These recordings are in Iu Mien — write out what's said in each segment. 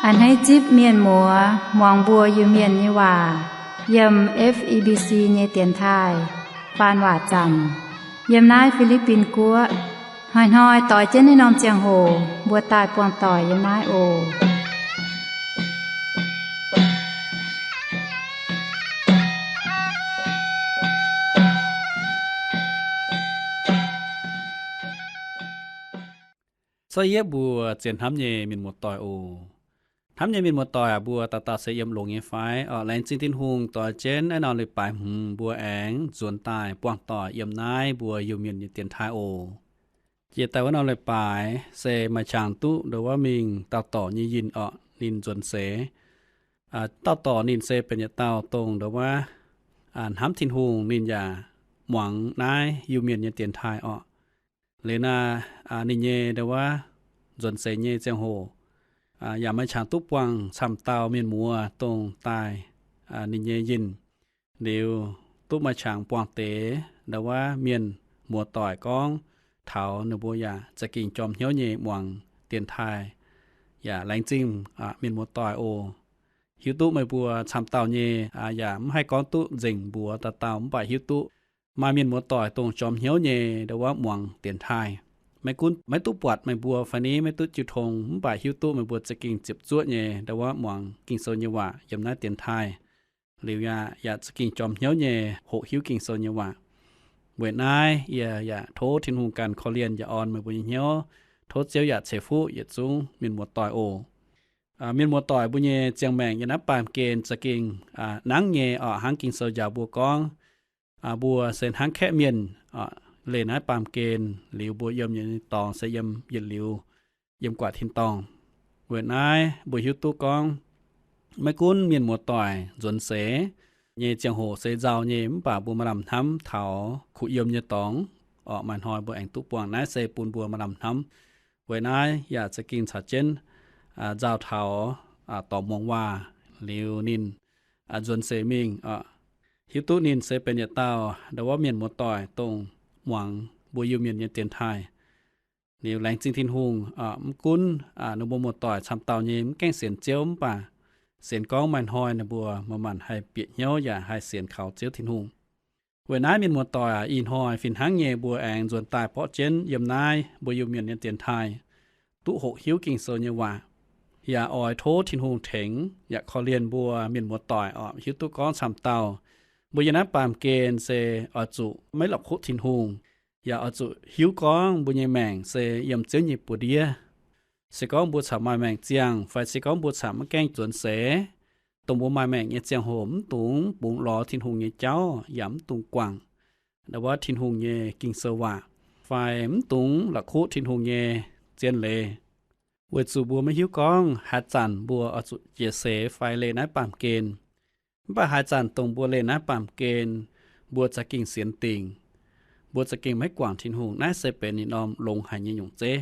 A'hneiv zipv mienh muoz muangx mbuo Iu-Mienh nyei waac yiem F E B C nyei dienx taaih faan waac zanc yiem naaiv Fi^li^bin Guoqv. Hnoi-hnoi doix jienv naaiv norm ziangh hoc mbuo daaih buangh doic yiem naaiv oc. Caux yie mbuo zien hnamv nyei mienh muoz-doic oc. Hnamv nyei mienh muoz-doic aac, mbuo dauh dauh se yiem longx nyei fai? Orqc, laengz zingh Tin-Hungh doix jienv naaiv norm leiz-baaix hmz mbuo aengx nzuonx daaih buangh doic yiem naaiv mbuo Iu-Mienh nyei dienx taaih oc. Jiex daaih wuov norm leiz-baaix se maaih qangx duqv ndo wuov mingh dauh dorc nyei yinh orqc, ninh nzuonx seix. Dauh dorc ninh se benx yietc dauh dongh ndo wuov hnamv Tin-Hungh, ninh yaac muangx naaiv Iu-Mienh nyei dienx taaih orqc. Liuz naaiv ninh nyei ndo wuov nzuonx seix nyei ziangh hoc yaac maaih qangx duqv buangh camv dauh mienh muoz dongh daaih ninh nyei yinh. Liuz duqv maaih qangx buangh deix ndo wuov mienh muoz-doic gorngv taux ninh mbuo yaac za'gengh jorm hnyouv nyei muangx dienx taaih. Yaac laengz zingh mienh muoz-doic oc. Hiuv duqv meih mbuo camv dauh nyei yaac mv haih gorngv duqv nzengc mbuox dauh dauh, mv baac hiuv duqv maaih mienh muoz-doic dongh jorm hnyouv nyei ndo wuov muangx dienx taaih. Maiv gunv maiv duqv buatc meih mbuo fai ni maiv duqv jiu tong, mv baac hiuv duqv meih mbuo za'gengh ziepc zuoqv nyei ndo wuov muangx Ging-Sou nyei waac yiem naaiv dienx taaih. Liuz yaac, yaac za'gengh jorm hnyouv nyei hoqc hiuv Ging-Sou nyei waac. Weic naaiv yie yaac tov Tin-Hungh ganh korv-lienh yaac orn meih mbuo nyei hnyouv. Tov Ziouv yaac ceix fuqv yietc zungv mienh muoz-doic oc. Mienh muoz-doic mbuo nyei ziangh maengc yiem naaiv baamh gen za'gengh nangv nyei orqc. Hnangv Ging-Sou njaaux mbuo gorngv, mbuo se hnangv kaeqv mienh leih naaiv baamh gen, liuz mbuo yiem nyei dorngx se yiem yietc liuz yiem gu'nguaaic tin-dorngh. Weic naaiv mbuo hiuv duqv gorngv, maiv gunv mienh muoz-doic nzuonx seix nyei ziangh hoc se nzauh nyei, mv baac mbuo maaih lamh hnamv taux kuh yiem nyei dorngx orqc. Maaih hnoi mbuo aengx duqv buangh, naaiv se bun mbuo maaih lamh hnamv. Weic naaiv yaac za'gengh caux jienv nzauh taux dorc muangx waac, liuz ninh nzuonx seix mingh orqc. Hiuv duqv ninh se benx yietc dauh ndo wuov mienh muoz-doic dongh muangx mbuo Iu-Mienh nyei dienx taaih. Liuz laengz zingh Tin-Hungh, mv gunv ninh mbuo muoz-doic camv dauh nyei mv gaengh sienx Ziouv, mv baac sienx gorngv maaih hnoi ninh mbuo maaih maanc haih bieqc hnyouv yaac haih sienx kaux Ziouv Tin-Hungh. Weic naaiv mienh muoz-doic aac, ih hnoi fih hnangv nyei mbuo aengx nzuonx daaih borqv jienv yiem naaiv mbuo Iu-Mienh nyei dienx taaih, duqv hoqc hiuv Ging-Sou nyei waac. Yaac oix tov Tin-Hungh tengx yaac korv-lienh mbuo mienh muoz-doic orqc. Hiuv duqv gorngv camv dauh mbuo yiem naaiv baamh gen se oix zuqc maiv la'kuqv Tin-Hungh, yaac oix zuqc hiuv gorngv mbuo nyei maengc se yiem Ziouv nyei buoz-ndiev. Se gorngv mbuo corc maaih maengc ziangh fai se gorngv mbuo corc maiv gaengh nzuonx seix, dongh mbuo maaih maengc nyei ziangh hoc mv dungx bungx lorz Tin-Hungh nyei jauv yaac mv dungx guangc ndo wuov Tin-Hungh nyei Ging-Sou waac, fai mv dungx la'kuqv Tin-Hungh nyei zien leiz. Weic zuqc mbuo maiv hiuv gorngv haaix zanc mbuo oix zuqc jiez seix fai leih naaiv baamh gen. Mv baac haaix zanc dongh mbuo leih naaiv baamh gen, mbuo za'gengh sienx dingc, mbuo za'gengh maiv guangc Tin-Hungh. Naaiv se benx ninh norm longx haic nyei nyungc zeiv.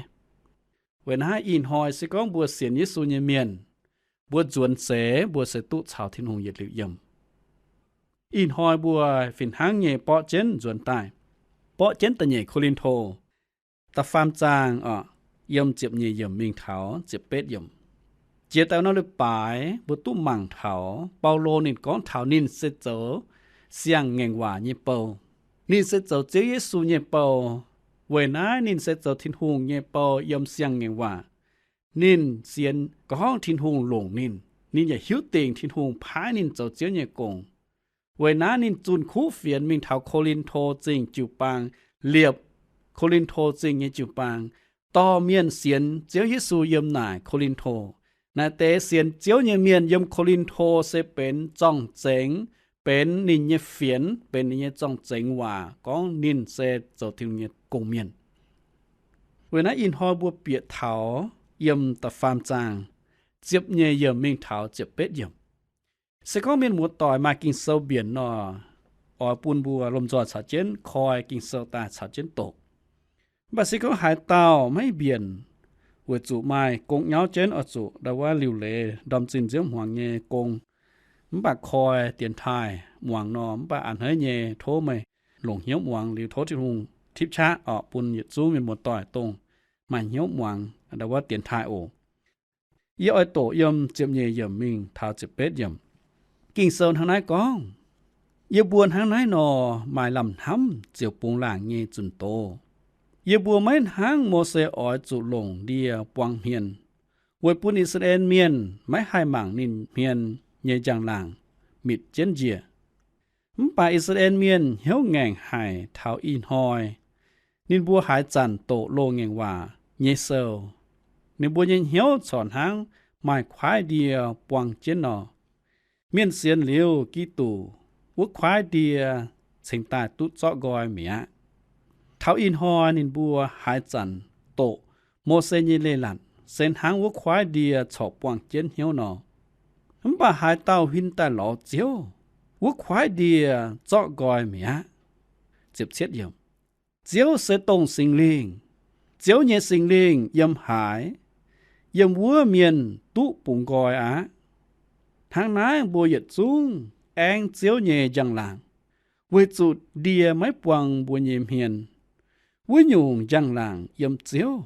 Weic naaiv ih hnoi se gorngv mbuo sienx Yesu nyei mienh, mbuo nzuonx seix mbuo se duqv caux Tin-Hungh yietc liuz yiem. Ih hnoi mbuo fih hnangv nyei borqv jienv nzuonx daaih, borqv jienv da'nyeic Ko^lin^to da'faam zaang orqc, yiem ziepc nyeic yiemc mingh taux ziepc betv yiemc. Jiex daaih nor leiz-baaix mbuo duqv mangc taux Baulo ninh gorngv taux ninh se zoux siang-ngaengc waac nyei bou. Ninh se zoux Ziouv Yesu nyei bou. Weic naaiv ninh se zoux Tin-Hungh nyei bou yiem siang-ngaengc waac. Ninh sienx gorngv Tin-Hungh longc ninh, ninh yaac hiuv dingc Tin-Hungh paaiv ninh zoux Ziouv nyei gong. Weic naaiv ninh zunh kuv fienx mingh taux Ko^lin^to Zingh jiu-baang, liepc Ko^lin^to Zingh nyei jiu-baang, dorh mienh sienx Ziouv Yesu yiem naaic Ko^lin^to. Naaic deix sienx Ziouv nyei mienh yiem Ko^lin^to se benx zorng-zengx, benx ninh nyei fienx, benx ninh nyei zorng-zengx waac gorngv ninh se zoux Tin-Hungh nyei gong-mienh. Weic naaiv ih hnoi mbuo bieqc taux yiem da'faam zaang, ziepc nyeic yiemc mingh taux ziepc betv yiemc. Se gorngv mienh muoz-doic maaih Ging-Sou mbienc nor, oix bun mbuo lomh nzoih caux jienv koi Ging-Sou daaih caux jienv doqc. Mv baac se gorngv haaix dauh maiv mbienc, weic zuqc maaih gong nyauv jienv oix zuqc ndo wuov liuc leiz ndorm zinh nziouv hmuangx nyei gong, mv baac koi dienx taaih muangx nor, mv baac a'hneiv nyei tov meih longc hnyouv muangx liuz tov Tin-Hungh tipv qaqv orqc bun yietc zungv mienh muoz-doic dongh maaih hnyouv muangx ndo wuov dienx taaih oc. Yie oix doqc yiem ziepc nyeic yiemc mingh taux ziepc betv yiemc. Ging-Sou hnangv naaiv gorngv, Yie mbuo hnangv naaiv nor maaih lamh hnamv ziouc bungx laangc nyei zunh-doz. Yie mbuo maiv hnangv Mose oix zuqc longc ndie buang hmien, weic bun I^saa^laa^en Mienh maiv haih mangc ninh hmien nyei njang-laangc mitc jienv njiec. Mv baac I^saa^laa^en Mienh hnyouv ngaengc haic taux ih hnoi. Ninh mbuo haaix zanc doqc loz-ngaengc waac nyei sou, ninh mbuo nyei hnyouv corc hnangv maaih kuaaiv ndie buang jienv nor. Mienh sienx liuz Giduc, wuov kuaaiv ndie cingx daaih duqv zorqv nqoi mi'aqv. Taux ih hnoi ninh mbuo haaix zanc doqc Mose nyei leiz-latc se hnangv wuov kuaaiv ndie corc buang jienv hnyouv nor. Mv baac haaix dauh huin daaih lorz Ziouv, wuov kuaaiv ndie zorqv nqoi mi'aqv. Ziouv se dongh Singx Lingh. Ziouv nyei Singx Lingh yiem haaix, yiem wuov mienh duqv bungx nqoi aqv. Hnangv naaiv mbuo yietc zungv aengv Ziouv nyei njang-laangc, weic zuqc ndie maiv buang mbuo nyei hmien. Wuov nyungc njang-laangc yiem Ziouv,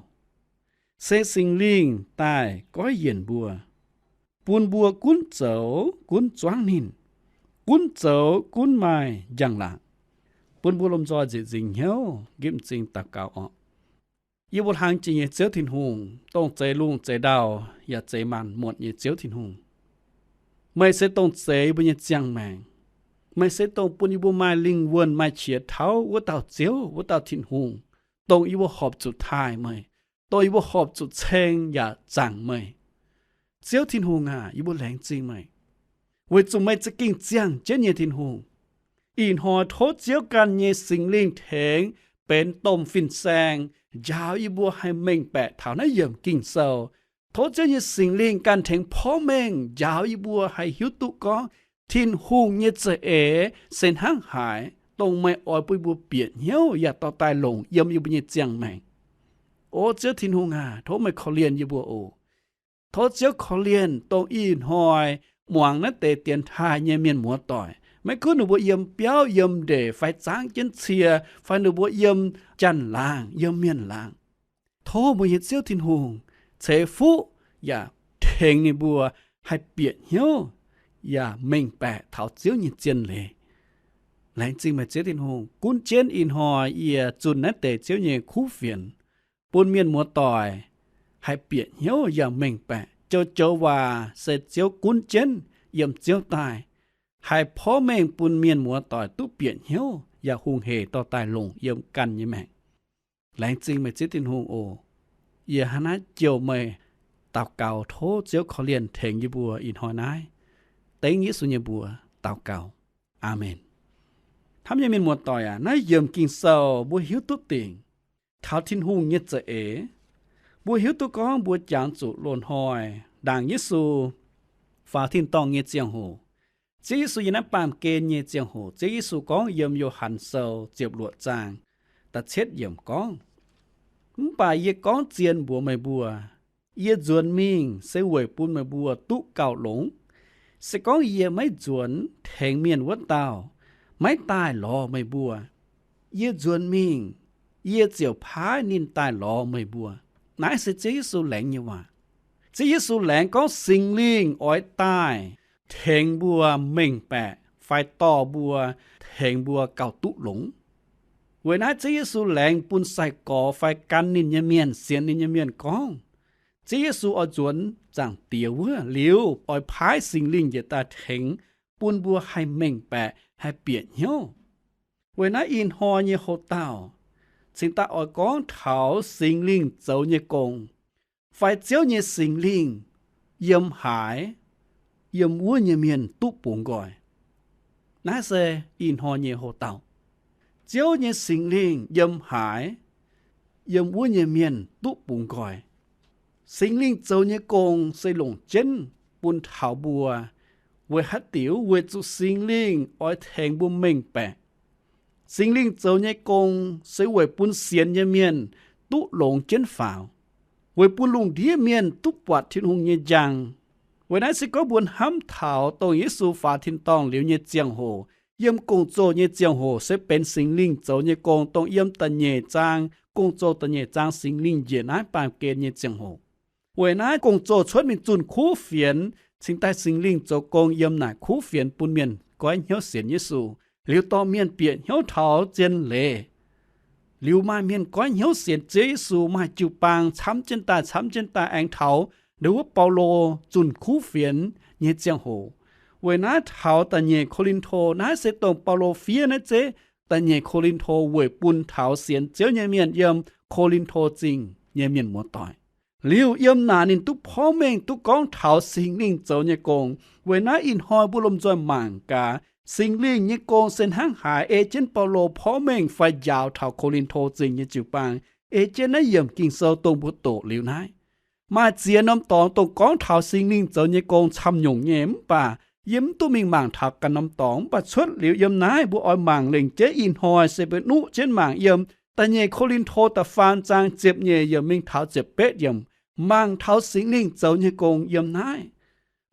se Singx Lingh daaih goiv yienc mbuo, bun mbuo gunv zoux gunv zuangv ninh, gunv zoux gunv maaih njang-laangc. Bun mbuo lomh nzoih nzieqc nzingc hnyouv, nqipv m'zing daux gaux orqc. Yie mbuo hlang jiex nyei Ziouv Tin-Hungh, dongh zeix lungh zeix ndau yaac zeix maanc muotc nyei Ziouv Tin-Hungh. Meih se dongh zeix mbuo nyei ziangh maengc. Meih se dongh bun yie mbuo maaih lingh wuonh maaih qiex tauv wuov dauh Ziouv, wuov dauh Tin-Hungh, dongh yie mbuo horpc zuqc taaih meih, dongh yie mbuo horpc zuqc ceng yaac zaangc meih. Ziouv Tin-Hungh aac, yie mbuo laengz zingh meih, weic zuqc meih za'gengh ziangh jienv nyei Tin-Hungh. Ih hnoi tov Ziouv ganh nyei Singx Lingh tengx benx domh fin-saeng, njaaux yie mbuo haih mengh baeqc taux naaiv yiemc Ging-Sou. Tov Ziouv nyei Singx Lingh ganh tengx porv mengh njaaux yie mbuo haih hiuv duqv gorngv Tin-Hungh nyei za'eix se hnangv haaix, dongh meih oix bun yie mbuo bieqc hnyouv yaac dorh daaih longc yiem yie mbuo nyei ziangh maengc. O Ziouv Tin-Hungh aac, tov meih korv-lienh yie mbuo oc. Tov Ziouv korv-lienh dongh ih hnoi muangx naaiv deix dienx taaih nyei mienh muoz-doic, maiv gunv ninh mbuo yiem biauv yiem ndeic fai zaangv jienv cie, fai ninh mbuo yiem janx-laangz yiem mienh laangz. Tov mbuo nyei Ziouv Tin-Hungh ceix fuqv yaac tengx ninh mbuo haih bieqc hnyouv yaac mengh baeqc taux Ziouv nyei zien leiz. Laengz zingh meih Ziouv Tin-Hungh, gunv jienv ih hnoi yie zunh naaiv deix Ziouv nyei kuv fienx, bun mienh muoz-doic haih bieqc hnyouv yaac mengh baeqc joux-joux waac se Ziouv gunv jienv yiem Ziouv daaih, haih porv mengh bun mienh muoz-doic duqv bieqc hnyouv yaac hungh heic dorh daaih longc yiem ganh nyei maengc. Laengz zingh meih Ziouv Tin-Hungh oc. Yie hnangv naaiv jouh meih daux gaux tov Ziouv korv-lienh tengx yie mbuo ih hnoi naaiv. Dengv Yesu nyei mbuox daux gaux. Aamen. Hnamv nyei mienh muoz-doic aac, naaiv yiemc Ging-Sou mbuo hiuv duqv dingc taux Tin-Hungh nyei za'eix. Mbuo hiuv duqv gorngv mbuo jangx zuqc loz-hnoi ndaangc Yesu faaux tin-dorngh nyei ziangh hoc, Ziouv Yesu yiem naaiv baamh gen nyei ziangh hoc, Ziouv Yesu gorngv yiem Yo^han Sou ziepc luoqc zaang da'cietv yiemc gorngv, Mv baac yie gorngv zien mbuox meih mbuo, yie nzuonx mingh se weic bun meih mbuo duqv gauh longx. Se gorngv yie maiv nzuonx tengx mienh wuov dauh maiv daaih lorz meih mbuo, yie nzuonx mingh, yie ziouc paaiv ninh daaih lorz meih mbuo. Naaiv se Ziouv Yesu laengz nyei waac. Ziouv Yesu laengz gorngv Singx Lingh oix daaih tengx mbuo mengh baeqc fai dorh mbuo, tengx mbuo gauh duqv longx. Weic naaiv Ziouv Yesu laengz bun sai-gorx fai gan ninh nyei mienh, sienx ninh nyei mienh gorngv, Ziouv Yesu oix nzuonx Zaangc Diex wuov liuz, oix paaiv Singx Lingh njiec daaih tengx bun mbuo haih mengh baeqc, haih bieqc hnyouv. Weic naaiv ih hnoi nyei hoc-dauh cingx daaih oix gorngv taux Singx Lingh zoux nyei gong, fai Ziouv nyei Singx Lingh yiem haaix, yiem wuov nyei mienh duqv bungx nqoi. Naaiv se ih hnoi nyei hoc-dauh. Ziouv nyei Singx Lingh yiem haaix, yiem wuov nyei mienh duqv bungx nqoi. Singx Lingh zoux nyei gong se longc jienv bun taux mbuo. Weic haaix diuc? Weic zuqc Singx Lingh oix tengx mbuo mengh baeqc. Singx Lingh zoux nyei gong se weic bun sienx nyei mienh duqv longx jienv faaux, weic bun lungh ndiev mienh duqv buatc Tin-Hungh nyei njang. Weic naaiv se gorngv mbuo hnamv taux dongh Yesu faaux tin-dorngh liuz nyei ziangh hoc, yiem gong-zoh nyei ziangh hoc se benx Singx Lingh zoux nyei gong, dongh yiem da'nyeic zaang, gong-zoh da'nyeic zaang, Singx Lingh njiec naaiv baamh gen nyei ziangh hoc. Weic naaiv gong-zoh cuotv mingh zunh kuv fienx, cingx daaih Singx Lingh zoux gong yiem naaic kuv fienx bun mienh goiv hnyouv sienx Yesu. Liuz dorh mienh bieqc hnyouv taux zien leiz. Liuz maaih mienh goiv hnyouv sienx Ziouv Yesu maaih jiu-baang camv jienv daaih, camv jienv daaih aengx taux ndon wuov Baulo zunh kuv fienx nyei ziangh hoc. Weic naaiv taux da'nyeic Ko^lin^to, naaiv se dongh Baulo fiev naaiv zeiv da'nyeic Ko^lin^to weic bun taux sienx Ziouv nyei mienh yiem Ko^lin^to Zingh nyei mienh muoz-doic. Liuz yiem naaic ninh duqv porv mengh duqv gorngv taux Singx Lingh zoux nyei gong. Weic naaiv ih hnoi mbuo lomh nzoih mangc gaax, Singx Lingh nyei gong se hnangv haaix ei jienv Baulo porv mengh fai njaaux taux Ko^lin^to Zingh nyei jiu-baang, ei jienv naaiv yiemc Ging-Sou dongh mbuo doqc liuz naaiv. Maaih ziex norm dorngx dongh gorngv taux Singx Lingh zoux nyei gong camv nyungc nyei, mv baac yie mv duqv mingh mangc taux ganh norm dorngx, mv baac cuotv liuz yiem naaiv mbuo oix mangc lengc jeiv ih hnoi se mbuo nuqv jienv mangc yiem da'nyeic Ko^lin^to da'faam zaang ziepc nyeic yiemc mingh taux ziepc betv yiemc, mangc taux Singx Lingh zoux nyei gong yiem naaiv.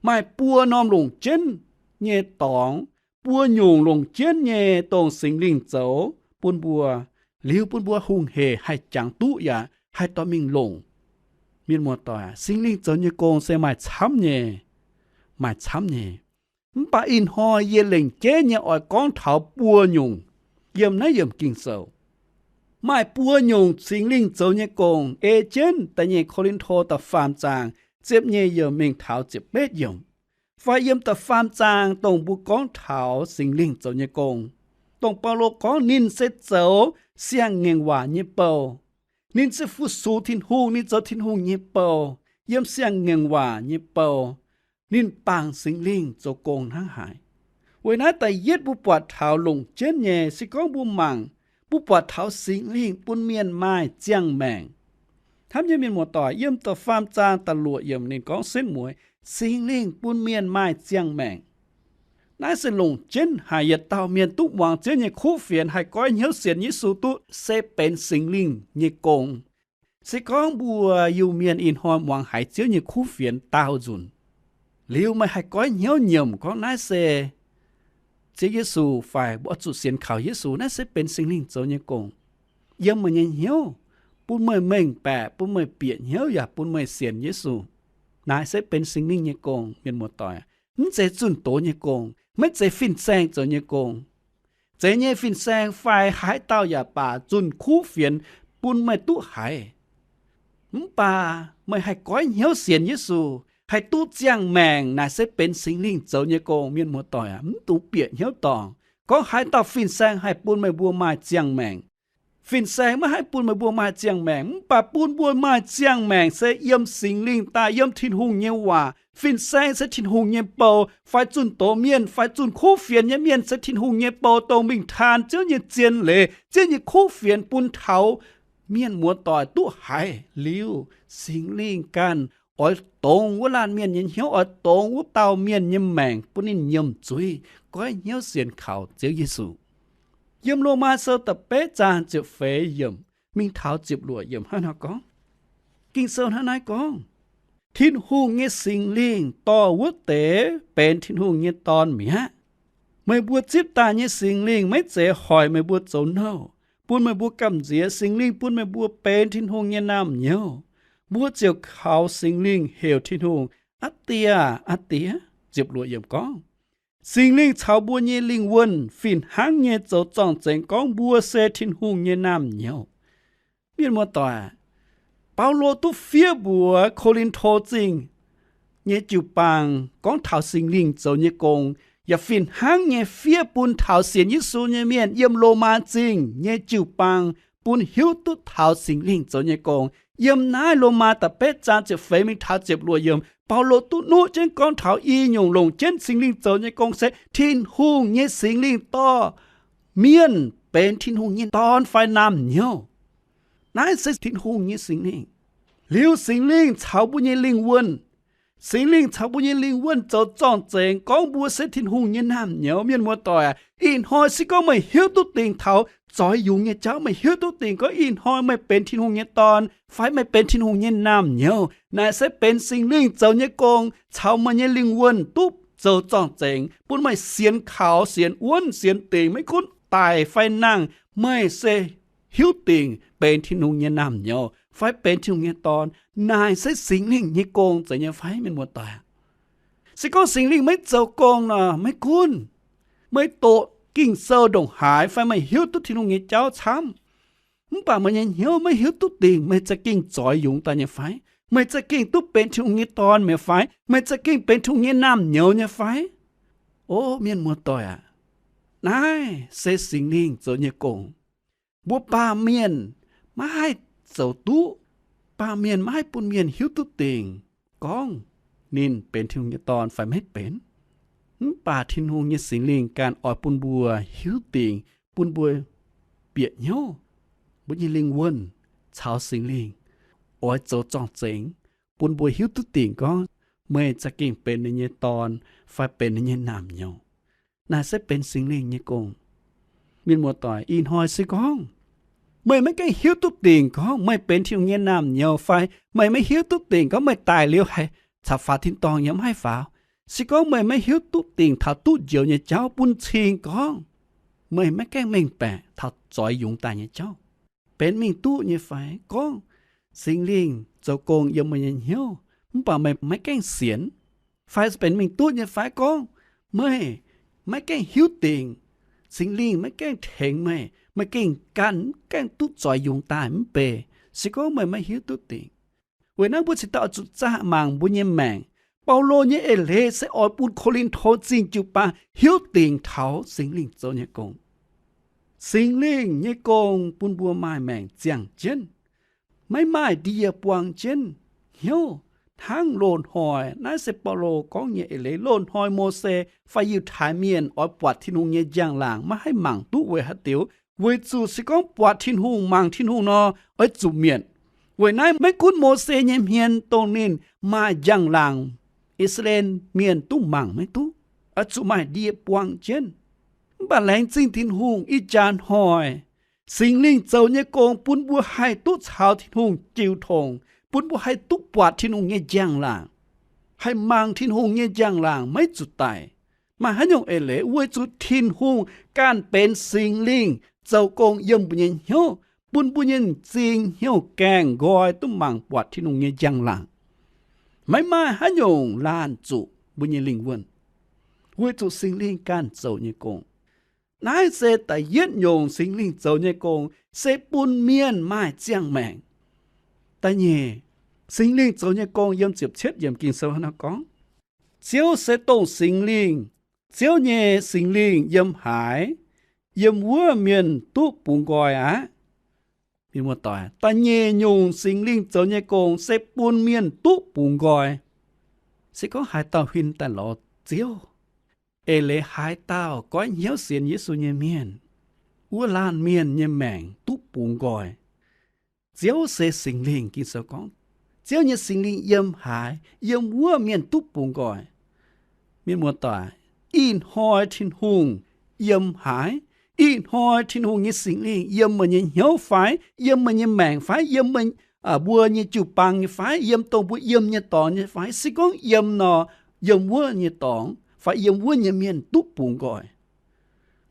Maaih buo norm longc jienv nyei dorngx, buo nyungc longc jienv nyei dongh Singx Lingh zoux bun mbuo, liuz bun mbuo hungh hec haih jangx duqv yaac haih dorh mingh longc. Mienh muoz-doic, Singx Lingh zoux nyei gong se maaih camv nyei, maaih camv nyei. Mv baac ih hnoi yie lengc jeiv nyei oix gorngv taux buo nyungc yiem naaiv yiemc Ging-Sou. Maaih buo nyungc Singx Lingh zoux nyei gong ei jienv da'nyeic Ko^lin^to da'faam zaang ziepc nyeic yiemc mingh taux ziepc betv yiemc, fai yiem da'faam zaang dongh mbuo gorngv taux Singx Lingh zoux nyei gong, dongh Baulo gorngv ninh se zoux siang-ngaengc waac nyei bou. Ninh se fu-sux Tin-Hungh, ninh zoux Tin-Hungh nyei bou. Yiem siang-ngaengc waac nyei bou, ninh bangc Singx Lingh zoux gong hnangv haaix. Weic naaiv da'yietv mbuo buatc taux longc jienv nyei, se gorngv mbuo mangc, mbuo buatc taux Singx Lingh bun mienh maaih ziangh maengc. Hnamv nyei mienh muoz-doic, yiem da'faam zaang da'luoqc yiemc ninh gorngv setv mueiz, Singx Lingh bun mienh maaih ziangh maengc. Naaiv se longc jienv haic, yietc dauh mienh duqv muangx Ziouv nyei kuv fienx haih goiv hnyouv sienx Yesu duqv se benx Singx Lingh nyei gong. Se gorngv mbuo Iu-Mienh ih hnoi muangx haiz Ziouv nyei kuv fienx daauh nzunc, liuz meih haih goiv hnyouv nyiemc gorngv naaiv se Ziouv Yesu fai mbuo oix zuqc sienx kaux Yesu, naaiv se benx Singx Lingh zoux nyei gong yiem meih nyei hnyouv, bun meih mengh baeqc, bun meih bieqc hnyouv yaac bun meih sienx Yesu. Naaiv se benx Singx Lingh nyei gong, mienh muoz-doic. Mv zeiz zunh doz nyei gong, maiv zeiz fin-saeng zoux nyei gong. Zeiz nyei fin-saeng fai haaix dauh yaac baac zunh kuv fienx bun meih duqv haiz. Mv baac meih haih goiv hnyouv sienx Yesu, haih duqv ziangh maengc, naaiv se benx Singx Lingh zoux nyei gong, mienh muoz-doic aac. Mv dungx bieqc hnyouv dorngc gorngv haaix dauh fin-saeng haih bun meih mbuo maaih ziangh maengc. Fin-saeng maiv haih bun meih mbuo maaih ziangh maengc, mv baac bun mbuo maaih ziangh maengc se yiem Singx Lingh daaih, yiem Tin-Hungh nyei waac. Fin-saeng se Tin-Hungh nyei bou, fai zunh doz mienh fai zunh kuv fienx nyei mienh se Tin-Hungh nyei bou, dongh mingh taan Ziouv nyei zien leiz, Ziouv nyei kuv fienx bun taux mienh muoz-doic duqv haiz liuz, Singx Lingh ganh oix dongz wuov laanh mienh nyei hnyouv, oix dongz wuov dauh mienh nyei maengc, bun ninh nyiemc zuiz, goiv hnyouv sienx kaux Ziouv Yesu. Yiem Lomaa Sou da'betv zaang ziepc feix yiemc mingh taux ziepc luoqc yiemc hnangv naaiv gorngv, Ging-Sou hnangv naaiv gorngv, Tin-Hungh nyei Singx Lingh dorh wuov deix benx Tin-Hungh nyei dorn mi'aqv. Meih mbuo zipv daaih nyei Singx Lingh maiv zeiz hoic meih mbuo zoux nouh, bun meih mbuo gamh nziex. Singx Lingh bun meih mbuo benx Tin-Hungh nyei naamh nyouz. Mbuo ziouc kaux Singx Lingh heuc Tin-Hungh, Aa Die, Aa Die. Ziepc luoqc yiemc gorngv, Singx Lingh caux mbuo nyei lingh wuonh fih hnangv nyei zoux zorng-zengx gorngv mbuo se Tin-Hungh nyei naamh nyouz. Mienh muoz-doic, Baulo duqv fiev mbuox Ko^lin^to Zingh nyei jiu-baang gorngv taux Singx Lingh zoux nyei gong, yaac fih hnangv nyei fiev bun taux sienx Yesu nyei mienh yiem Lomaa Zingh nyei jiu-baang bun hiuv duqv taux Singx Lingh zoux nyei gong. Yiem naaiv Lomaa da'betv zaang ziepc feix mingh taux ziepc luoqc yiemc, Baulo duqv nuqv jienv gorngv taux i nyungc longc jienv Singx Lingh zoux nyei gong se Tin-Hungh nyei Singx Lingh dorh mienh benx Tin-Hungh nyei dorn fai naamh nyouz. Naaiv se Tin-Hungh nyei Singx Lingh. Liuz Singx Lingh caux mbuo nyei lingh wuonh, Singx Lingh caux mbuo nyei lingh wuonh zoux zorng-zengx gorngv mbuo se Tin-Hungh nyei naamh nyouz. Mienh muoz-doic aac, ih hnoi se gorngv meih hiuv duqv dingc taux zoix yungz nyei jauv, meih hiuv duqv dingc gorngv ih hnoi meih benx Tin-Hungh nyei dorn fai meih benx Tin-Hungh nyei naamh nyouz, naaic se benx Singx Lingh zoux nyei gong caux meih nyei lingh wuonh duqv zoux zorng-zengx bun meih sienx kaux, sienx wuonv, sienx dingc, maiv gunv daic fai nangh, meih se hiuv dingc benx Tin-Hungh nyei naamh nyouz. fai benx Tin-Hungh nyei dorn. Naaic se Singx Lingh nyei gong zeiz nyei fai, mienh muoz-doic? Se gorngv Singx Lingh maiv zoux gong nor, maiv gunv meih doqc Ging-Sou ndongc haaix fai meih hiuv duqv Tin-Hungh nyei jauv camv, mv baac meih nyei hnyouv maiv hiuv duqv dingc, meih za'gengh zoix yungz daaih nyei fai? Meih za'gengh duqv benx Tin-Hungh nyei dorn mi'aqv fai? Meih za'gengh benx Tin-Hungh nyei naamh nyouz nyei fai? O mienh muoz-doic aac, naaiv se Singx Lingh zoux nyei gong. Mbuo baamh mienh maiv haih zoux duqv. Baamh mienh maiv haih bun mienh hiuv duqv dingc gorngv ninh benx Tin-Hungh nyei dorn fai maiv benx. Mv baac Tin-Hungh nyei Singx Lingh ganh oix bun mbuo hiuv dingc, bun mbuo bieqc hnyouv, mbuo nyei lingh wuonh caux Singx Lingh oix zoux zorng-zengx, bun mbuo hiuv duqv dingc gorngv meih za'gengh benx ninh nyei dorn fai benx ninh nyei naamh nyouz. Naaiv se benx Singx Lingh nyei gong. Mienh muoz-doic, ih hnoi se gorngv meih maiv gaengh hiuv duqv dingc gorngv meih benx Tin-Hungh nyei naamh nyouz fai meih maiv hiuv duqv dingc gorngv meih daic liuz haih caux faaux tin-dorngh nyei, maiv haih faaux. Se gorngv meih maiv hiuv duqv dingc taux duqv njoux nyei jauv bun cing gorngv meih maiv gaengh mengh baeqc taux zoix yungz daaih nyei jauv, benx mingh duqv nyei fai? Gorngv Singx Lingh zoux gong yiem meih nyei hnyouv mv baac meih maiv gaengh sienx, fai benx mingh duqv nyei fai? Gorngv meih maiv gaengh hiuv dingc, Singx Lingh maiv gaengh tengx meih, meih gengh ganh mv gaengh duqv zoix yungz daaih mv bei, se gorngv meih maiv hiuv duqv dingc. Weic naaiv mbuo cingx daaih oix zuqc zaah mangc mbuo nyei maengc. Baulo nyei eix leiz se oix bun Ko^lin^to Zingh jiu-baang hiuv dingc taux Singx Lingh zoux nyei gong. Singx Lingh nyei gong bun mbuo maaih maengc ziangh jienv, maiv maaih ndie buang jienv hnyouv hnangv loz-hnoi. Naaiv se Baulo gorngv nyei eix leiz. Loz-hnoi Mose fai Yiutai Mienh oix buatc Tin-Hungh nyei njang-laangc maiv haih mangc duqv weic haaix diuc? Weic zuqc se gorngv buatc Tin-Hungh, mangc Tin-Hungh nor, oix zuqc mietc. Weic naaiv maiv gunv Mose nyei hmien dongh ninh maaih njang-laangc, I^saa^laa^en Mienh duqv mangc maiv duqv, oix zuqc maaih ndie buang jienv. Mv baac laengz zingh Tin-Hungh, ih jaax hnoi Singx Lingh zoux nyei gong bun mbuo haih duqv caux Tin-Hungh jiu tong, bun mbuo haih duqv buatc Tin-Hungh nyei njang-laangc, haih mangc Tin-Hungh nyei njang-laangc maiv zuqc daic. Maaih haaix nyungc eix leiz? Weic zuqc Tin-Hungh ganh benx Singx Lingh zoux gong yiem mbuo nyei hnyouv, bun mbuo nyei m'zing hnyouv gaengh nqoi duqv mangc buatc Tin-Hungh nyei njang-laangc. Maiv maaih haaix nyungc laanh zuqc mbuo nyei lingh wuonh, weic zuqc Singx Lingh ganh zoux nyei gong. Naaiv se da'yietv nyungc Singx Lingh zoux nyei gong, se bun mienh maaih ziangh maengc. Da'nyeic, Singx Lingh zoux nyei gong yiem ziepc cietv yiemc Ging-Sou hnangv naaiv gorngv, Ziouv se dongh Singx Lingh. Ziouv nyei Singx Lingh yiem haaix, yiem wuov mienh duqv bungx nqoi aqv. Mienh muoz-doic, da'nyeic nyungc Singx Lingh zoux nyei gong se bun mienh duqv bungx nqoi. Se gorngv haaix dauh huin daaih lorz Ziouv, eix leiz haaix dauh goiv hnyouv sienx Yesu nyei mienh, wuov laanh mienh nyei maengc duqv bungx nqoi. Ziouv se Singx Lingh. Ging-Sou gorngv, Ziouv nyei Singx Lingh yiem haaix, yiem wuov mienh duqv bungx nqoi. Mienh muoz-doic, ih hnoi Tin-Hungh yiem haaix? Ih hnoi Tin-Hungh nyei Singx Lingh yiem meih nyei hnyouv fai, yiem meih nyei maengc fai, yiem meih, mbuo nyei jiu-baang nyei fai, yiem dongh mbuo yiem nyei dorngx nyei fai? Se gorngv yiem nor, yiem wuov nyei dorngx fai yiem wuov nyei mienh duqv bungx nqoi.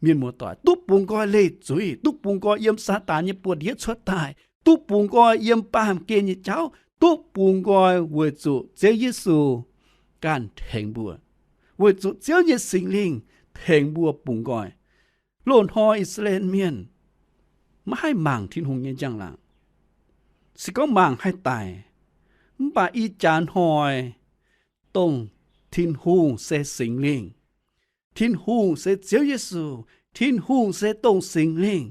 Mienh muoz-doic, duqv bungx nqoi leih zuiz, duqv bungx nqoi yiem Saadaan nyei buoz-ndiev cuotv daaih, duqv bungx nqoi yiem baamh gen nyei jauv, duqv bungx nqoi weic zuqc Ziouv Yesu ganh tengx mbuo, weic zuqc Ziouv nyei Singx Lingh tengx mbuo bungx nqoi. Loz-hnoi I^saa^laa^en Mienh maiv haih mangc Tin-Hungh nyei njang-laangc. Se gorngv mangc haih daic, mv baac ih jaax hnoi dongh Tin-Hungh se Singx Lingh. Tin-Hungh se Ziouv Yesu. Tin-Hungh se dongh Singx Lingh.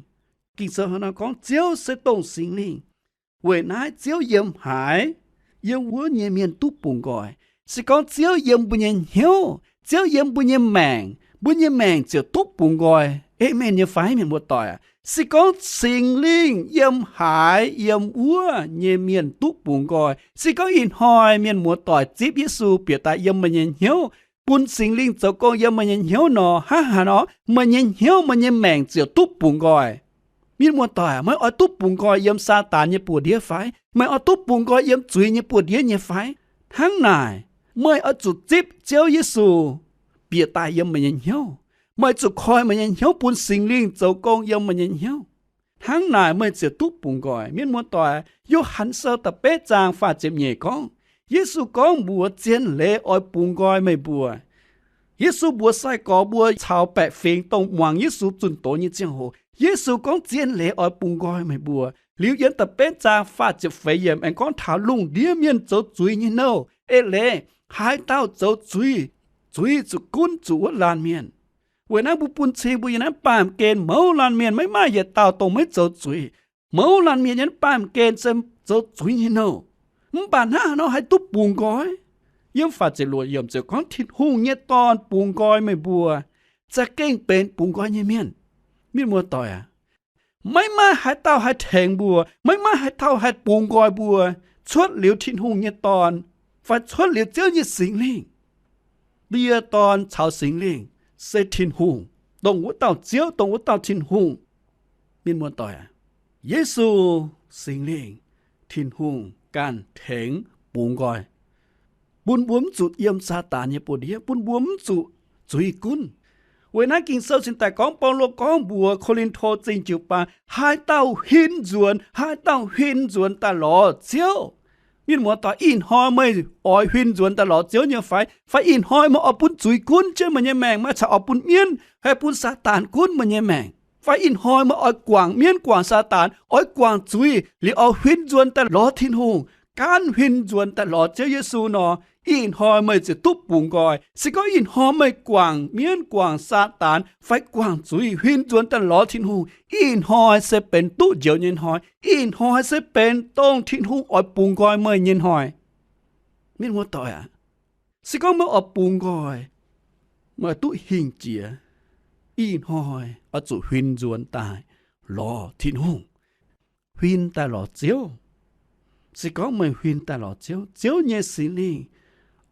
Ging-Sou hnangv naaiv gorngv, Ziouv se dongh Singx Lingh. Weic naaiv Ziouv yiem haaix, yiem wuov nyei mienh duqv bungx nqoi. Se gorngv Ziouv yiem mbuo nyei hnyouv, Ziouv yiem mbuo nyei maengc, mbuo nyei maengc ziouc duqv bungx nqoi. Aamen nyei fai, mienh muoz-doic aac? Se gorngv Singx Lingh yiem haaix, yiem wuov nyei mienh duqv bungx nqoi. Se gorngv ih hnoi mienh muoz-doic zipv Yesu bieqc daaih yiem meih nyei hnyouv, bun Singx Lingh zoux gong yiem meih nyei hnyouv nor, hnangv haaix nor meih nyei hnyouv, meih nyei maengc ziouc duqv bungx nqoi. Mienh muoz-doic, meih oix duqv bungx nqoi yiem Saadaan nyei buoz-ndiev fai? Meih oix duqv bungx nqoi yiem zuiz nyei buoz-ndiev nyei fai? Hnangv naaic, meih oix zuqc zipv Ziouv Yesu bieqc daaih yiem meih nyei hnyouv. Meih zuqc koi meih nyei hnyouv bun Singx Lingh zoux gong yiem meih nyei hnyouv. Hnangv naaic meih ziouc duqv bungx nqoi. Mienh muoz-doic, Yo^han Sou da'betv zaang faah ziepc nyeic gorngv, Yesu gorngv mbuox, Zien leiz oix bungx nqoi meih mbuo. Yesu mbuox sai-gorx mbuo caux baeqc fingx dongh muangx Yesu zunh doz nyei ziangh hoc, Yesu gorngv, Zien leiz oix bungx nqoi meih mbuo. Liuz yiem da'betv zaang faah ziepc feix yiemc aengx gorngv taux lungh ndiev mienh zoux zuiz nyei nouh. Eix leiz, haaix dauh zoux zuiz, zuiz zuqc gunv zuqc wuov laanh mienh. Weic naaiv mbuo bun cing mbuo yiem naaiv baamh gen mouz laanh mienh maiv maaih yietc dauh dongh maiv zoux zuiz. Mouz laanh mienh yiem naaiv baamh gen se zoux zuiz nyei nouh. Mv baac hnangv haaix nor haih duqv bungx nqoi? Yiem faah ziepc luoqc yiemc ziouc gorngv, Tin-Hungh nyei Dorn bungx nqoi meih mbuo, za'gengh benx bungx nqoi nyei mienh. Mienh muoz-doic aac, maiv maaih haaix dauh haih tengx mbuo, maiv maaih haaix dauh haih bungx nqoi mbuo cuotv liuz Tin-Hungh nyei Dorn fai cuotv liuz Ziouv nyei Singx Lingh. Ndie, Dorn caux Singx Lingh se Tin-Hungh, dongh wuov dauh Ziouv, dongh wuov dauh Tin-Hungh. Mienh muoz-doic aac, Yesu, Singx Lingh, Tin-Hungh ganh tengx bungx nqoi, bun mbuo mv zuqc yiem Saadaan nyei buoz-ndiev, bun mbuo mv zuqc zuiz gunv. Weic naaiv Ging-Sou cingx daaih gorngv, Baulo gorngv mbuox Ko^lin^to Zingh jiu-baang, haaix dauh huin nzuonx, haaix dauh huin nzuonx daaih lorz Ziouv. Mienh muoz-doic, ih hnoi meih oix huin nzuonx daaih lorz Ziouv nyei fai? Fai ih hnoi meih oix bun zuiz gunv jienv meih nyei maengc, meih caux oix bun mienv, haih bun Saadaan gunv meih nyei maengc? Fai ih hnoi meih oix guangc mienv guangc Saadaan, oix guangc zuiz liuz oix huin nzuonx daaih lorz Tin-Hungh, gaanv huin nzuonx daaih lorz Ziouv Yesu nor, ih hnoi meih ziouc duqv bungx nqoi. Se gorngv ih hnoi meih guangc mienv guangc Saadaan fai guangc zuiz huin nzuonx daaih lorz Tin-Hungh, ih hnoi se benx duqv njoux nyei hnoi. Ih hnoi se benx dongh Tin-Hungh oix bungx nqoi meih nyei hnoi. Mienh muoz-doic aac, se gorngv meih oix bungx nqoi, meih duqv hingh jiex, ih hnoi oix zuqc huin nzuonx daaih lorz Tin-Hungh, huin daaih lorz Ziouv. Se gorngv meih huin daaih lorz Ziouv, Ziouv nyei Singx Lingh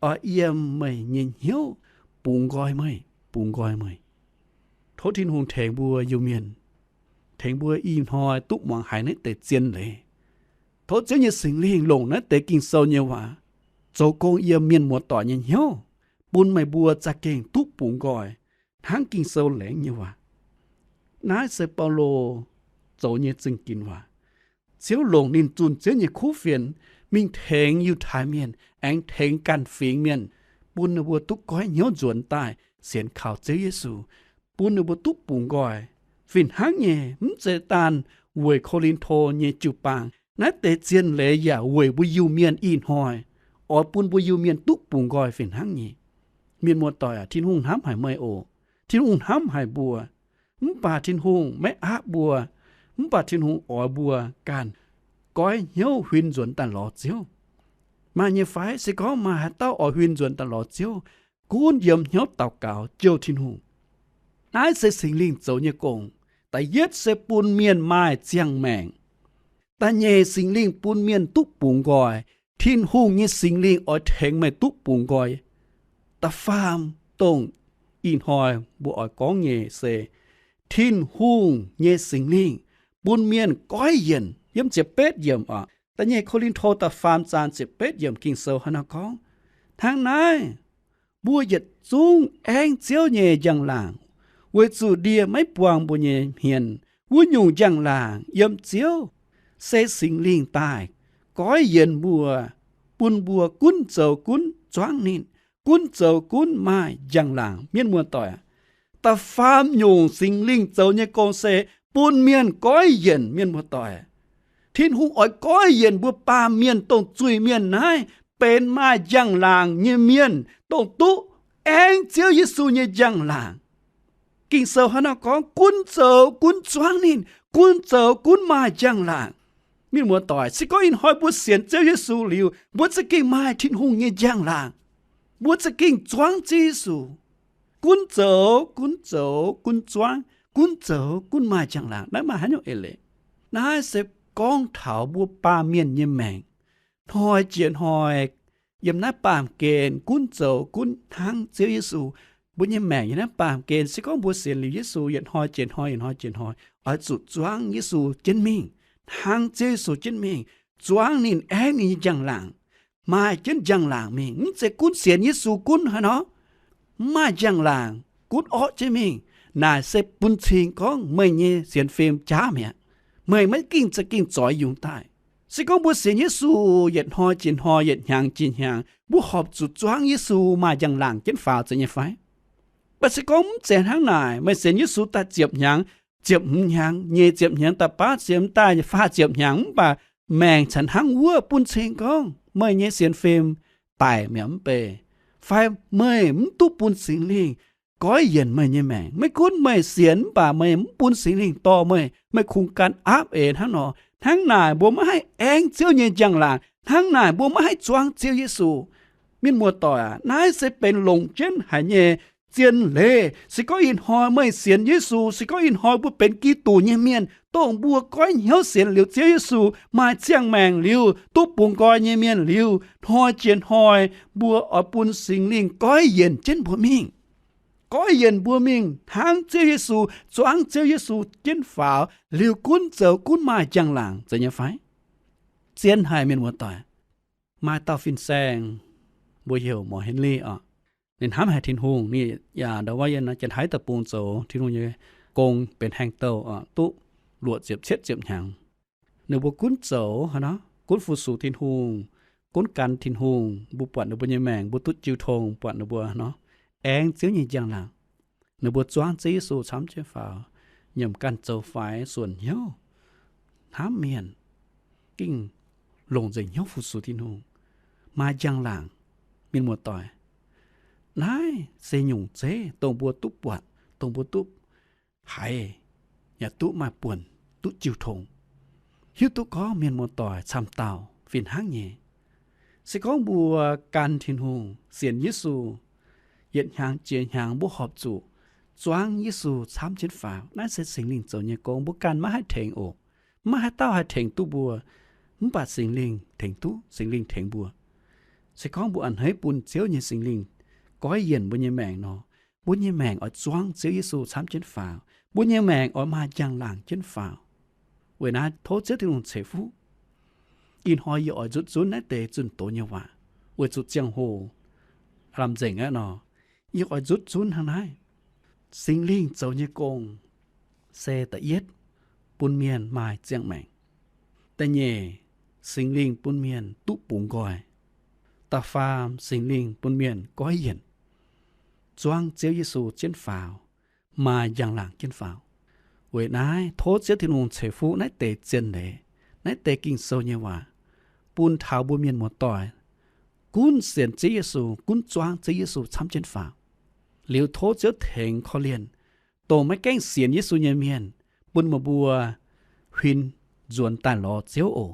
oix yiem meih nyei hnyouv bungx nqoi meih, bungx nqoi meih. Tov Tin-Hungh tengx mbuo Iu-Mienh, tengx mbuo ih hnoi duqv muangx haiz naaiv deix zien leiz. Tov Ziouv nyei Singx Lingh longc naaiv deix Ging-Sou nyei waac zoux gong yiem mienh muoz-doic nyei hnyouv, bun meih mbuo za'gengh duqv bungx nqoi hnangv Ging-Sou laengz nyei waac. Naaiv se Baulo zoux nyei zingh ginx waac. Ziouv longc ninh zunh Ziouv nyei kuv fienx mingh tengx Yiutai Mienh aengx tengx ganh fingx mienh, bun ninh mbuo duqv goiv hnyouv nzuonx daaih sienx kaux Ziouv Yesu, bun ninh mbuo duqv bungx nqoi. Fih hnangv nyei, mv zeiz daanh weic Ko^lin^to nyei jiu-baang. Naaiv deix zien leiz yaac weic mbuo Iu-Mienh ih hnoi, oix bun mbuo Iu-Mienh duqv bungx nqoi fih hnangv nyei. Mienh muoz-doic aac, Tin-Hungh hnamv haic meih oc. Tin-Hungh hnamv haic mbuo. Mv baac Tin-Hungh maiv aapv mbuo. Mv baac Tin-Hungh oix mbuo ganh goiv hnyouv huin nzuonx daaih lorz Ziouv. Maaih nyei fai? Se gorngv maaih haaix dauh oix huin nzuonx daaih lorz Ziouv, gunv yiem hnyouv daux gaux jouh Tin-Hungh. Naaiv se Singx Lingh zoux nyei gong. Da'yietv se bun mienh maaih ziangh maengc. Da'nyeic, Singx Lingh bun mienh duqv bungx nqoi. Tin-Hungh nyei Singx Lingh oix tengx meih duqv bungx nqoi. Da'faam dongh ih hnoi mbuo oix gorngv nyei se Tin-Hungh nyei Singx Lingh bun mienh goiv yienc. Yiem ziepc betv yiemc oc, da'nyeic Ko^lin^to da'faam zaang ziepc betv yiemc Ging-Sou hnangv naaiv gorngv, Hnangv naaiv, mbuo yietc zungv aengv Ziouv nyei njang-laangc, weic zuqc ndie maiv buangh mbuo nyei hmien. Wuov nyungc njang-laangc yiem Ziouv, se Singx Lingh daaih goiv yienc mbuo, bun mbuo gunv zoux gunv zuangv ninh, gunv zoux gunv maaih njang-laangc. Mienh muoz-doic, da'faam nyungc Singx Lingh zoux nyei gong se bun mienh goiv yienc. Mienh muoz-doic, Tin-Hungh oix goiv yienc mbuo baamh mienh dongh zuiz-mienh naaiv benx maaih njang-laangc nyei mienh, dongh duqv aengv Ziouv Yesu nyei njang-laangc. Ging-Sou hnangv naaiv gorngv, gunv zoux gunv zuangv ninh, gunv zoux gunv maaih njang-laangc. Mienh muoz-doic, se gorngv ih hnoi mbuo sienx Ziouv Yesu liuz, mbuo za'gengh maaih Tin-Hungh nyei njang-laangc. Mbuo za'gengh zuangv Ziouv Yesu. Gunv zoux gunv zoux gunv zuangv, gunv zoux gunv maaih njang-laangc. Naaiv maaih haaix nyungc eix leiz? Naaiv se gorngv taux mbuo baamh mienh nyei maengc. Hnoi jiex hnoi, yiem naaiv baamh gen gunv zoux gunv hnangv Ziouv Yesu. Mbuo nyei maengc yiem naaiv baamh gen, se gorngv mbuo sienx liuz Yesu, yietc hnoi jiex hnoi, yietc hnoi jiex hnoi, oix zuqc zuangv Yesu jienv mingh, hnangv Ziouv Yesu jienv mingh, zuangv ninh, aengv ninh nyei njang-laangc, maaih jienv njang-laangc mingh. Mv zeiz gunv sienx Yesu gunv haaix nor, mv maaih njang-laangc, gunv orqv jienv mingh. Naaic se bun cing gorngv meih nyei sienx fim jaav mi'aqv. meih maiv ging za'gengh zoix yungz daaih. Se gorngv mbuo sienx Yesu, yietc hnoi jiex hnoi, yietc hnyangx jiex hnyangx, mbuo horpc zuqc zuangv Yesu maaih njang-laangc jienv faaux, zeiz nyei fai? Mv baac se gorngv mv zeiz hnangv naaic, meih sienx Yesu daaih ziepc hnyangx, ziepc hmz hnyangx, nyic ziepc hnyangx, da'baav ziepc hnyangx, daaih faah ziepc hnyangx, mv baac maengc caux hnangv wuov, bun cing gorngv meih nyei sienx fim daic mi'aqv mv bei, fai meih mv duqv bun Singx Lingh goiv yienc meih nyei maengc. Maiv gunv meih sienx mv baac meih mv bun Singx Lingh dorh meih, meih kungx gan aapv eix hnangv nor. Hnangv naaic mbuo maiv haih aengv Ziouv nyei njang-laangc. Hnangv naaic mbuo maiv haih zuangv Ziouv Yesu. Mienh muoz-doic aac, naaiv se benx longc jienv haic nyei zien leiz. Se gorngv ih hnoi meih sienx Yesu, se gorngv ih hnoi mbuo benx Giduc nyei mienh, dongh mbuo goiv hnyouv sienx liuz Ziouv Yesu, maaih ziangh maengc liuz, duqv bungx nqoi nyei mienh liuz, hnoi jiex hnoi mbuo oix bun Singx Lingh goiv yienc jienv mbuo mingh. Goiv yienc mbuo mingh hnangv Ziouv Yesu, zuangv Ziouv Yesu jienv faaux, liuz gunv zoux gunv maaih njang-laangc, zeiz nyei fai? Zien haic, mienh muoz-doic. Maaih dauh fin-saeng, mbuo heuc Morc Henry oc. Ninh hnamv haic Tin-Hungh, ninh yaac ndau wuov yiem Janx-Taiv deic-bung zoux Tin-Hungh nyei gong benx haengh douh oc, duqv luoqc ziepc cietv ziepc hnyangx. Ninh mbuo gunv zoux hnangv nor, gunv fu-sux Tin-Hungh, gunv gan Tin-Hungh, mbuo buatc ninh mbuo nyei maengc mbuo duqv jiu tong, buatc ninh mbuo nor, aengv Ziouv nyei njang-laangc. Ninh mbuo zuangv Ziouv Yesu camv jienv faaux, nyiemc ganh zoux faix suonc hnyouv, hnamv mienh, gengh longc nzengc hnyouv fu-sux Tin-Hungh, maaih njang-laangc. Mienh muoz-doic, naaiv se nyungc zeiv dongh mbuo duqv buatc, dongh mbuo duqv haiz, yaac duqv maaih buonc, duqv jiu tong. Hiuv duqv gorngv mienh muoz-doic camv dauh fih hnangv nyei. Se gorngv mbuo gan Tin-Hungh, sienx Yesu, yietc hnyangx jiex hnyangx mbuo horpc zuqc zuangv Yesu camv jienv faaux. Naaiv se Singx Lingh zoux nyei gong, mbuo ganh maiv haih tengx oc. Maiv haaix dauh haih tengx duqv mbuo, mv baac Singx Lingh tengx duqv, Singx Lingh tengx mbuo. Se gorngv mbuo a'hneiv bun Ziouv nyei Singx Lingh goiv yienc mbuo nyei maengc nor, mbuo nyei maengc oix zuangv Ziouv Yesu camv jienv faaux. Mbuo nyei maengc oix maaih njang-laangc jienv faaux. Weic naaiv tov Ziouv Tin-Hungh ceix fuqv. Ih hnoi yie oix nzutv zunv naaiv deix zunh doz nyei waac, weic zuqc ziangh hoc lamh nzengc aqv nor, yie oix nzutv zunv hnangv naaiv. Singx Lingh zoux nyei gong se da'yietv, bun mienh maaih ziangh maengc. Da'nyeic, Singx Lingh bun mienh duqv bungx nqoi. Da'faam, Singx Lingh bun mienh goiv yienc, zuangv Ziouv Yesu jienv faaux, maaih njang-laangc jienv faaux. Weic naaiv tov Ziouv Tin-Hungh ceix fuqv naaiv deix zien leiz, naaiv deix Ging-Sou nyei waac, bun taux mbuo mienh muoz-doic gunv sienx Ziouv Yesu, gunv zuangv Ziouv Yesu camv jienv faaux. Liuz tov Ziouv tengx korv-lienh dongh maiv gaengh sienx Yesu nyei mienh, bun meih mbuo huin nzuonx daaih lorz Ziouv oc.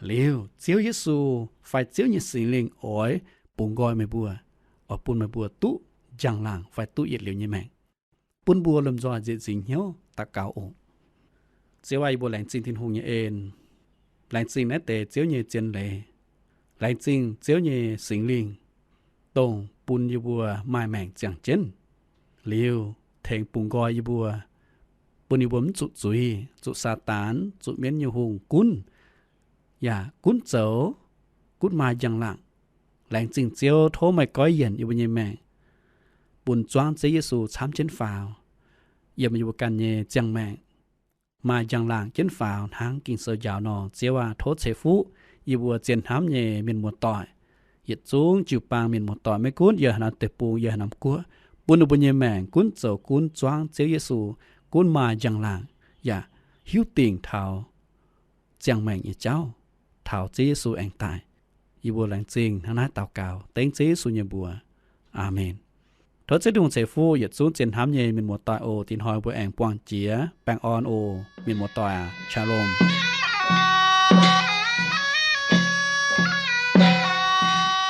Liuz Ziouv Yesu fai Ziouv nyei Singx Lingh oix bungx nqoi meih mbuo, oix bun meih mbuo duqv njang-laangc fai duqv yietc liuz nyei maengc. Bun mbuo lomh nzoih nzieqc nzingx hnyouv daux gaux oc. Ziouv aac, yie mbuo laengz zingh Tin-Hungh nyei en, laengz zingh naaiv deix Ziouv nyei zien leiz, laengz zingh Ziouv nyei Singx Lingh, dongh bun yie mbuo maaih maengc ziangh jienv, liuz tengx bungx nqoi yie mbuo, bun yie mbuo mv zuqc zuiz, zuqc Saadaan, zuqc mienv nyei hungh gunv, yaac gunv zoux, gunv maaih njang-laangc. Laengz zingh Ziouv, tov meih goiv yienc yie mbuo nyei maengc, bun zuangv Ziouv Yesu camv jienv faaux yiem yie mbuo ganh nyei ziangh maengc, maaih njang-laangc jienv faaux hnangv Ging-Sou njaaux nor. Ziouv aac, tov ceix fuqv yie mbuo zien hnamv nyei mienh muoz-doic, yietc zungv jiu-baang mienh muoz-doic, maiv gunv yiem haaix norm deic-bung, yiem haaix norm guoqv, bun ninh mbuo nyei maengc gunv zoux gunv zuangv Ziouv Yesu, gunv maaih njang-laangc, yaac hiuv dingc taux ziangh maengc nyei jauv, taux Ziouv Yesu aengx daaih. Yie mbuo laengz zingh hnangv naaiv daux gaux dengv Ziouv Yesu nyei mbuox. Aamen. Tov Ziouv Tin-Hungh ceix fuqv yietc zungv zien hnamv nyei mienh muoz-doic oc. Ih hnoi mbuo aengx buangh jiex, baengh orn oc, mienh muoz-doic aac. Shalom.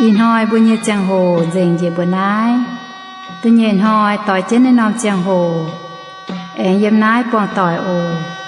Ih hnoi mbuo nyei ziangh hoc nzengc njiec mbuo naaiv. Da'nyeic hnoi doix jienv naaiv norm ziangh hoc aengx yiem naaiv buangh doic oc.